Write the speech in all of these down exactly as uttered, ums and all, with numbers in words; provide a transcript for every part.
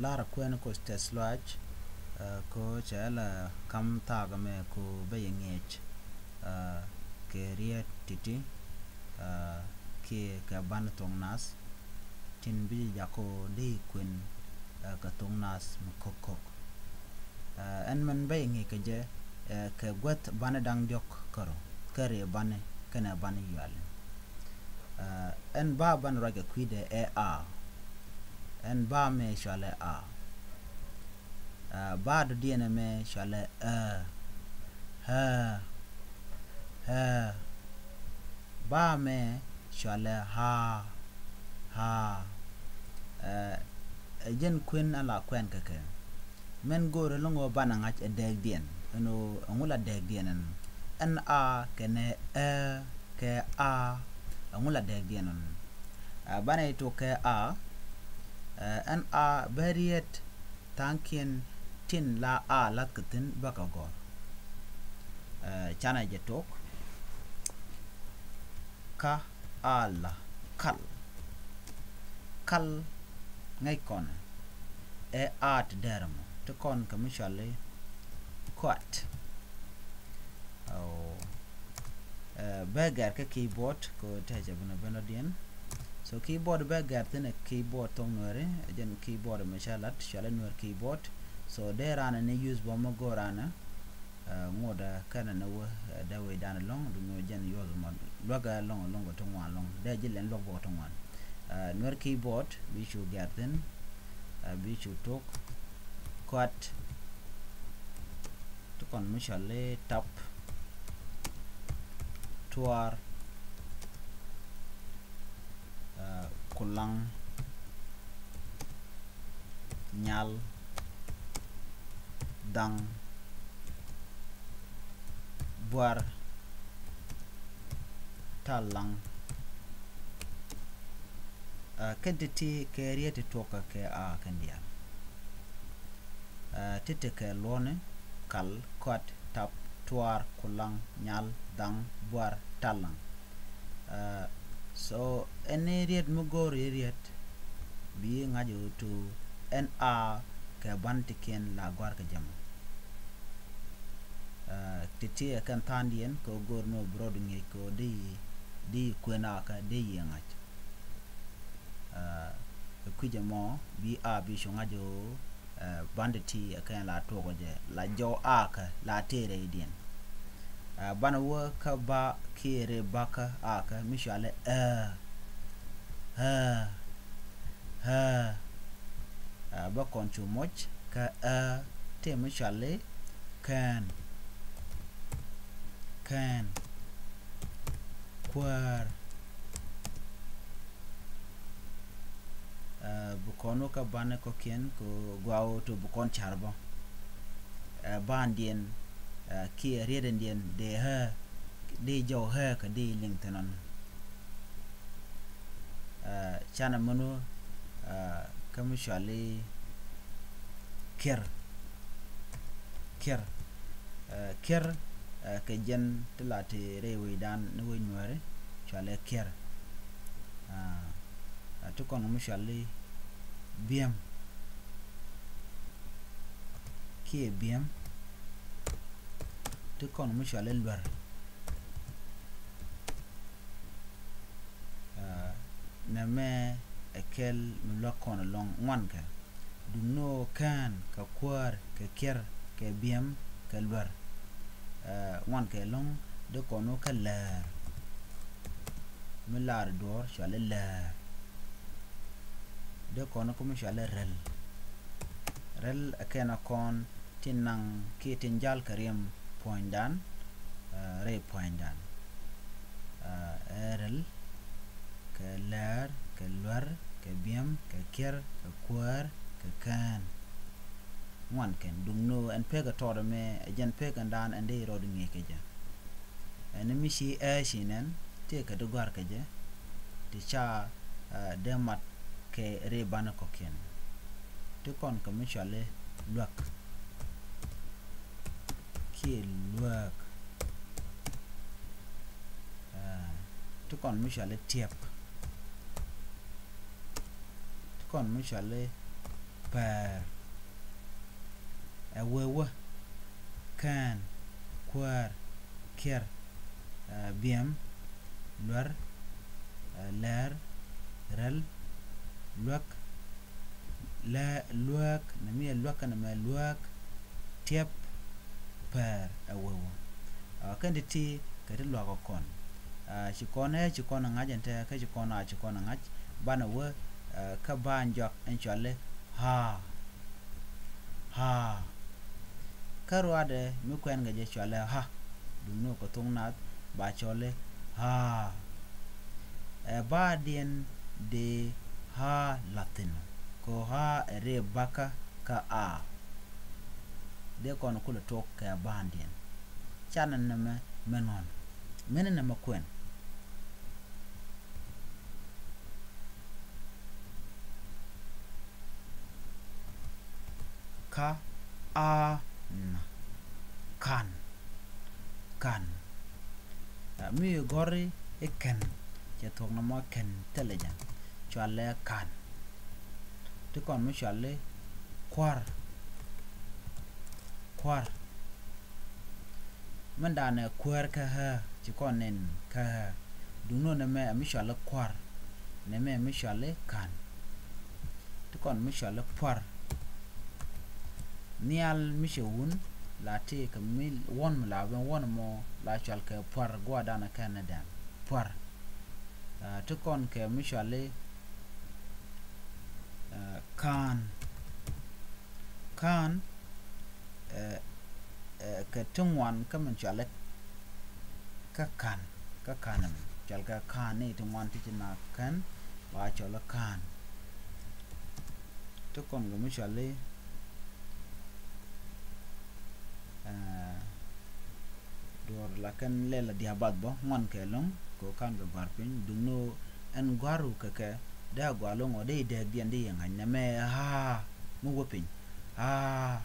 Lar kuɛn ko tɛth lɔaac, ɛ, ko cɛ la kam thaak mɛ ko bä yɛ ŋiɛc, ɛ, kɛ riet ti̱ti̱, ɛ, kiɛ kɛ ban thok nath tin bi jak ko dee kuɛn, ɛ, kɛ thok nath mi kok kok. Ɛ, ɛn mɛn bä yɛ ŋiɛc kɛ jɛ, ɛ, kɛ guäth bani da̱ŋ diɔ̱k kärɔ, kɛ ri bani kɛnɛ bani yuali. Ɛ, ɛn ba bani ruac kɛ kui̱dɛ ɛ a. Ɛn ba mɛ cualɛ a. Ɛ, ba dɔ̱diɛn ɛmɛ cualɛ ɛ. Ɛ. Ɛ. Ba mɛ cualɛ ha. Ha. Ɛ, ɛ jɛn kuɛn a la kuɛn kɛ kɛ. Mɛn go̱o̱rɛ lo̱ŋ ɣöö banɛ ŋa̱c ɛ dɛɛkdiɛn. Ɛn ɣöö ɛŋu la dɛɛkdiɛn ɛn. Ɛn a kɛnɛ ɛ kɛ a, ɛŋu la dɛɛkdiɛn ɛn. Ɛ, banɛ i̱ tok kɛ a, ɛ, ɛn a bä riet tha̱a̱ŋkiɛn tin la a la̱th kɛ thi̱n bä kɛ gɔ̱r. Ɛ, canɛ jɛ tok. Ka a la kal. Kal ŋäc kɔn ɛ a ti dɛr mɔ ti kɔn kɛ mi cɔal i̱ kuat. Ɛ, bɛ gɛr kä keyboard kɛ tɛcɛ bɛ nɔ bɛ nɔ diɛn. So keyboard bɛ gɛr thin ɛ keyboard thok nuɛri, ɛ jɛn keyboard mɛ cä lat cɔal i̱ nuɛr keyboard. So dee ran ni use bɔ mɛ go̱o̱r ran ɛ ŋot ɛ kɛn ni wä, ɛ, dee wecdan ɛlɔ̱ŋ, duŋ ni wä jɛn yuɔth mɔ luäk ɛlɔ̱ŋ ɛlɔ̱ŋ kɛ ti ŋuan ɛlɔ̱ŋ, dee ji̱ lɛn luäk bä kɛ ti ŋuan. Ɛ, nuɛr keyboard bi cu gɛr thin, ɛ, bi cu tok kuat ti kɔn mi cɔal i̱ tap, tuaar, ɛ, kulaŋ, nyal, dhaŋ, buar, talaŋ. Ɛ, kɛn ti̱ti̱ kɛ riet ti tuɔkä kɛ a kɛn diaal. Ɛ, ti̱ti̱ kɛ luɔ̱ni, kal, kuat, tap, tuaar, kulaŋ, nyal, dhaŋ, buar, talaŋ. Ɛ, so ɛn ni riet mi go̱o̱r i̱ riet bi ŋa̱c ɣöö tu ɛn a kɛ ban tikiɛn la gua̱r kɛ jɛ mɔ. Ɛ, ti̱ti̱ ɛ kɛn tha̱a̱ŋdiɛn kɛ ɣöö go̱o̱r ni ɣöö bi rɔɔd ŋi̱eec kɛ ɣöö di, di kuën a kä di yiëë ŋa̱c. Ɛ, kui̱c ɛmɔ bi a bi cu ŋa̱c ɣöö, ɛ, bandi ti ɛ kɛn la tuɔk jɛ la jɔw a kä la tëë rɛy diɛn. Ɛ, banɛ wä kä ba kiɛ rɛy ba kä a kä mi cuali ɛ. Ɛ. Ɛ. Ɛ, bä kɔn cu moc kä ɛ tëë mi cuali kɛn. Kɛn. Kuäär. Ɛ, bi kɔn wä kä banɛ kɔ̱kiɛn kɛ gɔaa ɣöö to bi kɔn car bä. Ɛ, bandiɛn, ɛ, kiɛ rietdiɛn dee ɣä, dee jɔw ɣä kɛ dee liŋ thi̱n ɔn. Ɛ, canɛ mɛn wä, ɛ, kä mi cuali kiɛr. Kiɛr. Ɛ, kiɛr, ɛ, kɛ jɛn ti la ti rɛy wecdan ni wec nuɛɛri cualɛ kiɛr. Ɛ, ti kɔn mi cuali biɛm. Kiɛ biɛm. Ti kɔn mi cuali luär. Ɛ, nɛmɛ ɛ kɛl mi luäk kɔn ɛlɔ̱ŋ ŋuankɛ. Duŋni ɣöö kään kɛ kuäär kɛ kiɛr kɛ biɛm kɛ luär. Ɛ, ŋuankɛ ɛlɔ̱ŋ dee kɔn wä kä läär. Mi laar duɔ̱ɔ̱r cuali läär. Dee kɔn wä kä mi cuali räl. Räl ɛ kɛn ɛ kɔn tin naŋ kiɛ tin jal kɛ riɛm puɔ̱nydan, ɛ, rɛy puɔ̱nydan. Ɛ, ɛ räl, kɛ läär, kɛ luär, kɛ biɛm, kɛ kiɛr, kɛ kuäär, kɛ kään. Ŋuan kɛn, duŋni ɣöö ɛn pek ɛ tɔɔt ɛmɛ, ɛ jɛn pek ɛn daan ɛn dee rɔɔd ŋi̱i̱c kɛ jɛ. Ɛn mi ci ɛ ci nɛn, tëëkɛ di gɔ̱a̱r kɛ jɛ, ti ca, ɛ, dee mat kɛ ri banɛ kɔ̱kiɛn. Ti kɔn kɛ mi cuali luäk. Kiɛ luäk. Ɛ, ti kɔn mi cuali tiɛp. Ti kɔn mi cuali pɛr, ɛ wewä, kɛn, kuäär, kiɛr, ɛ biɛm, luär, ɛ lɛr, rɛl, luäk, lɛ luäk, nɛ mi ɛ luäk kɛnɛ mɛ luäk, tiɛp, pɛr, ɛ wewä. Ɛ kɛn ti ti kɛ ti luak ɔ kɔn. Ɛ ci kɔn ɛ ci kɔn ɛ ŋa̱c ɛn tɛ kä ci kɔn a ci kɔn ɛ ŋa̱c. Banɛ wä ɛ kä ba ɛn jɔak ɛn cuali haa. Haa. Kä ruaadɛ mi kuɛn kɛ jɛ cuali ha. Duŋni kɛ thok nath ba cɔli haa. Ɛ baadiɛn dee haa lathin kɛ haa ɛ ri bakä kä a. Dee kɔn kulɛ tok kɛ baandiɛn. Canɛ nɛmɛ mɛn ɣɔn. Mɛn nɛmɛ kuɛn. Ka, a, na. Kan. Kan. Ɛ mi gɔri i̱ kɛn. Cɛ thok nɔmɔ kɛn thilɛ jɛn. Cualɛ kan. Ti kɔn mi cuali kuar. Kuar. Min danɛ kuäär kä ɣä ci kɔn nin kä ɣä. Duŋni nɛmɛ ɛ mi cuali kuar. Nɛmɛ ɛ mi cuali kan. Ti kɔn mi cuali puar. Nhial mi cɛ wun la ti kɛ mi wuɔn mi la ben wuɔn mɔ la cual kɛ puar guadanɛ kɛn ni dɛn puar. Ɛ ti kɔn kɛ mi cuali ɛ kaan. Kaan ɛ ɛ kɛ ti ŋuan kä min cuali kä kan. Kä kan ɛmɛ cual kɛ kan ni ti ŋuan ti ci na kɛn ba cuali kaan. Ti kɔn kɛ mi cuali ɛ duɔr la kɛn lɛl a diabath bä ŋuan kɛ loŋ kɛ kan kɛ gɔ̱a̱r piny duŋni ɛn gɔ̱a̱ru kɛ kɛ dee a gɔaa loŋ ɔ dee i dee biɛn dee i ŋa̱c nɛmɛ ɛ haa mi wä piny haa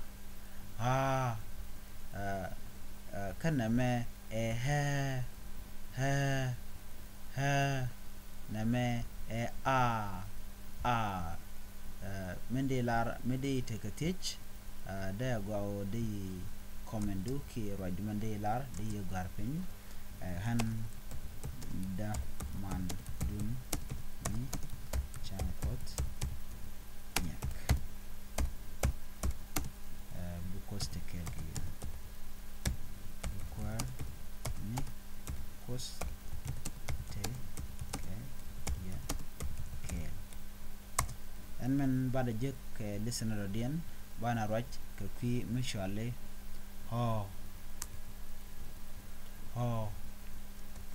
haa. Ɛ ɛ kä nɛmɛ ɛ hɛ hɛ hɛ. Nɛmɛ ɛ a a. Ɛ min dee lar mi dee i tekɛ thiec. Ɛ dee a gɔaa ɔ dee i comment du kiɛ ruacdu min dee i lar dee i gɔ̱a̱r piny. Ɛ ɣän däman mandun ni cäŋ Kuɔth Nhiak. Ɛ bi Kuoth te kɛɛl kɛ yɛ. Bi Kuäär ni Kuoth te kɛ yɛ kɛɛl. Ɛn mɛn banɛ jek kɛ listener dɔ̱diɛn banɛ ruac kɛ kui̱ mi cuali ɣɔɔ. Ɣɔɔ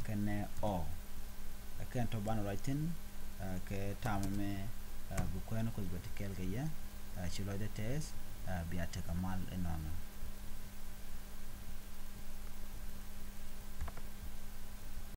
kɛnɛ ɔ. Ɛ kɛn tɔ banɛ ruac thi̱n ɛ kɛ tamɛ mɛ ɛ bi Kuäär ni Kuoth bɛ te kɛɛl kɛ yɛ. Ɛ ci lɔcdä tɛth ɛ bia tekɛ mal inɔnɔ.